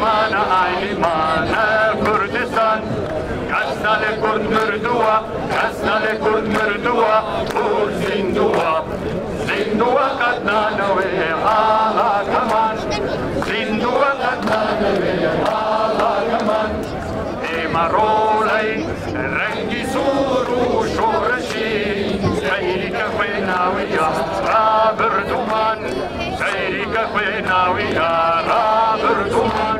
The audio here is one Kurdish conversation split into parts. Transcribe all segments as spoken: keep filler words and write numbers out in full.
Mana aynî mana Kurdistan. Kes nalê Kurd mirduwa, kes nalê Kurd mirduwa, Kurd zînduwa. Zînduwa qet nanewê ala keman. Zînduwa qet nanewê ala keman. Êma roley rengî sor û şoreşî, seyrîke xwe nawiya rabirduman. Seyrîke xwe nawiya rabirduman.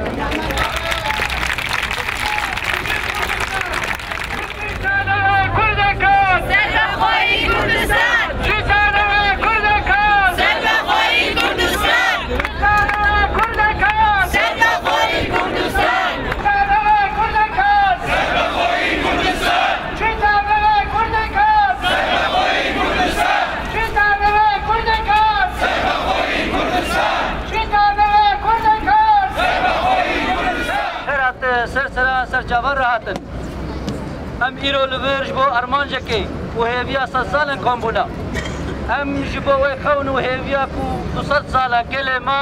Kurdeka! Serbexweyî Kurdistan! Ji tane Kurdeka! Serbexweyî Kurdistan! Ji tane Kurdeka! Serbexweyî Kurdistan! Ji tane Kurdeka! Serbexweyî Kurdistan! Ji tane Kurdeka! Serbexweyî Kurdistan! Ji tane Kurdeka! Serbexweyî Kurdistan! Ji tane Kurdeka! Serbexweyî Kurdistan! Her hate ser sera ser çavan re hatin. Em îro li vir ji bo armancekê û hêviya sedsalan kombûna. Em ji bo wê xewn û hêviya ku du sed sala gelê me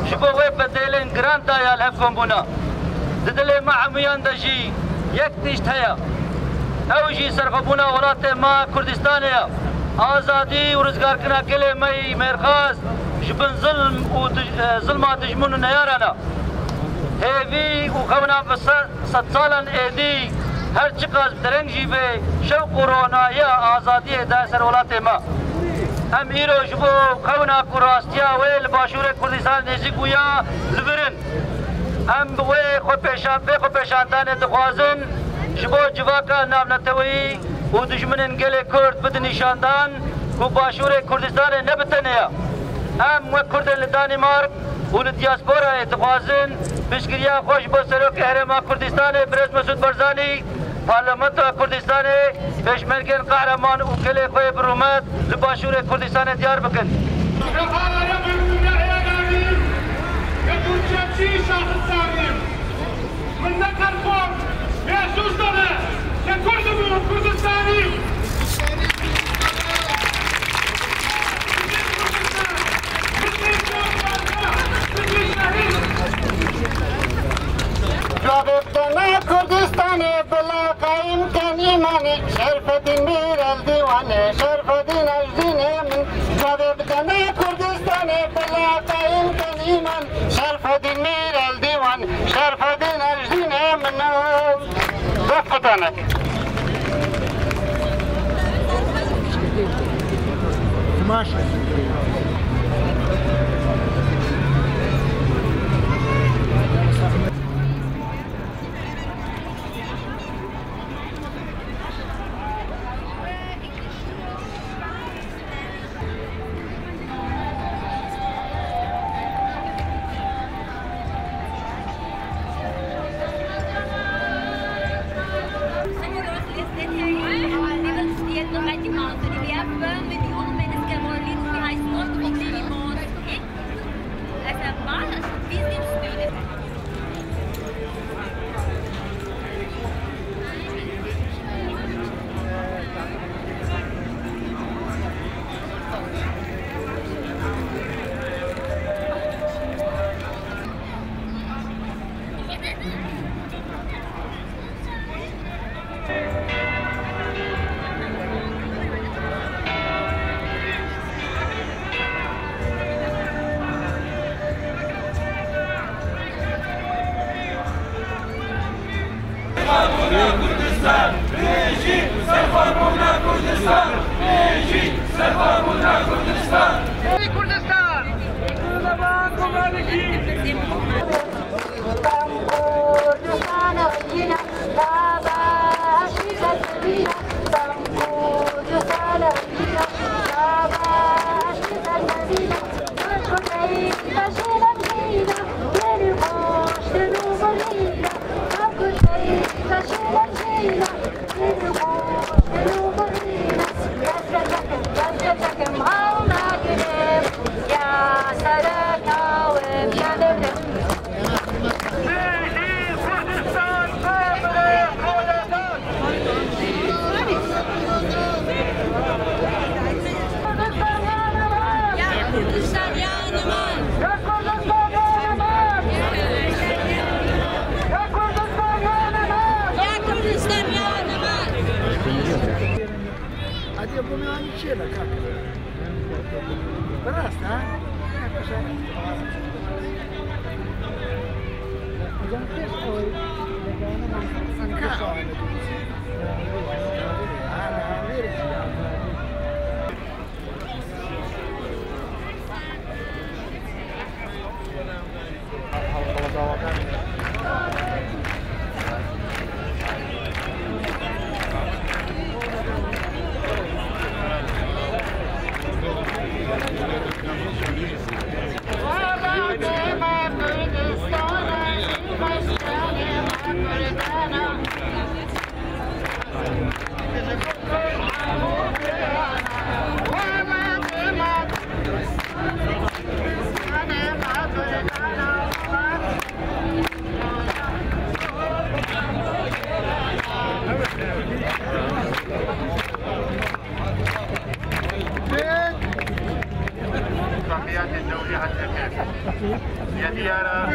ji bo wê bedêlên giran daya li hev kombûna. Di dilê me hemûyan de jî yek tişt heye. Ew jî serxwebûna welatê me Kurdistanê ye. Azadî û rizgarkirina gelê me yî mêrxas ji bin zilm û dij-, e, zilma dijmin û neyaran e. Hêvî û xewna bi se-, sedsalan êdî her çiqas bi dereng jî bê, şewq û ronahiya azadiyê da ser welatê me. Em îro ji bo xewna ku rastiya wê li Başûrê Kurdistanê nêzîk bûya, li vir in. Em bi wê xwepêşan-, vê xwepêşandanê dixwazin ji bo civaka navneteweyî û dijminên gelê Kurd bidin nîşandan ku Başûrê Kurdistanê ne bi tenê ye. Em wek Kurdên li Danîmark û li diyasporayê dixwazin piştgiriya xwe ji bo Serokê Herêma Kurdistanê Birêz Mesûd Barzanî, Parlamentoya Kurdistanê, Pêşmergên qehreman û gelê xwe yê bi rûmet li Başûrê Kurdistanê diyar bikin. Min ne qerxan, bêhsûz dane, ke Kurd û Kurdistanî. Cevabê bidene Kurdistanê bila qeyim tenî manî. Şerfedîn Mîr el Dîwanê, Şerfedîn Ecdînê min. Cevabê bidene Kurdistanê bila qeyim tenî man. Şerfedîn Mîr el Dîwan, Şerfedîn Ecdînê min. Dest kutanek. Kumaş. Kurdistan, rejî, serxwebûna Kurdistan, rejî, serxwebûna Kurdistan. Kurdistan! Kurdistan! Bi rast, ha? اتفاقيات الدولية الأخيرة. يا ديارة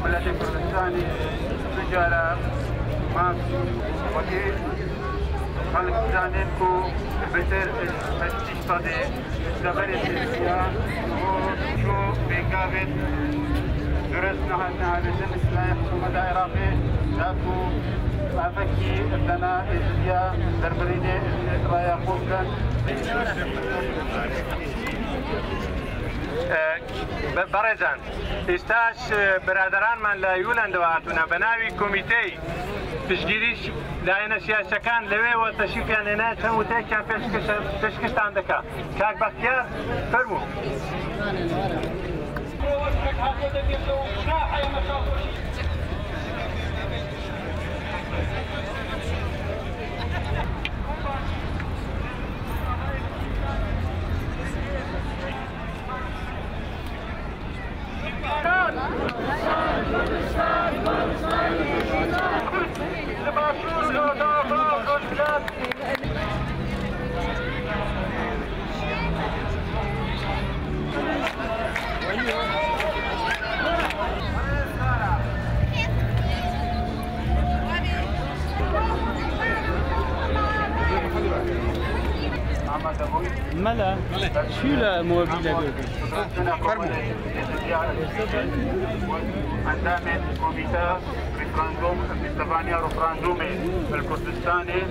ملت كردستاني تجارة ما وكيل خلق زانين كو بتر اقتصادي. Seferê Tirkiye û çû pêngavên durust nehatine avêtin, îslayê hikûmeta Iraqê da ku avekî dena Êzidiya derbirînê raya xwe bikin. Be-, berêzan, îstaş, e, biraderanman li Yûlen de hatûne, bi navî komîteyî piştgirî ş-, layene siyasekan li wê we teşrîfiyan hêne, çend witekiyan pêşkişe-, pêşkiştan dike. Kak Bextiyar, fermû. Mele, şûle mobîle gul. Fermo. Endamên komîte referandûm, piştevaniya referandûmê li Kurdistanê.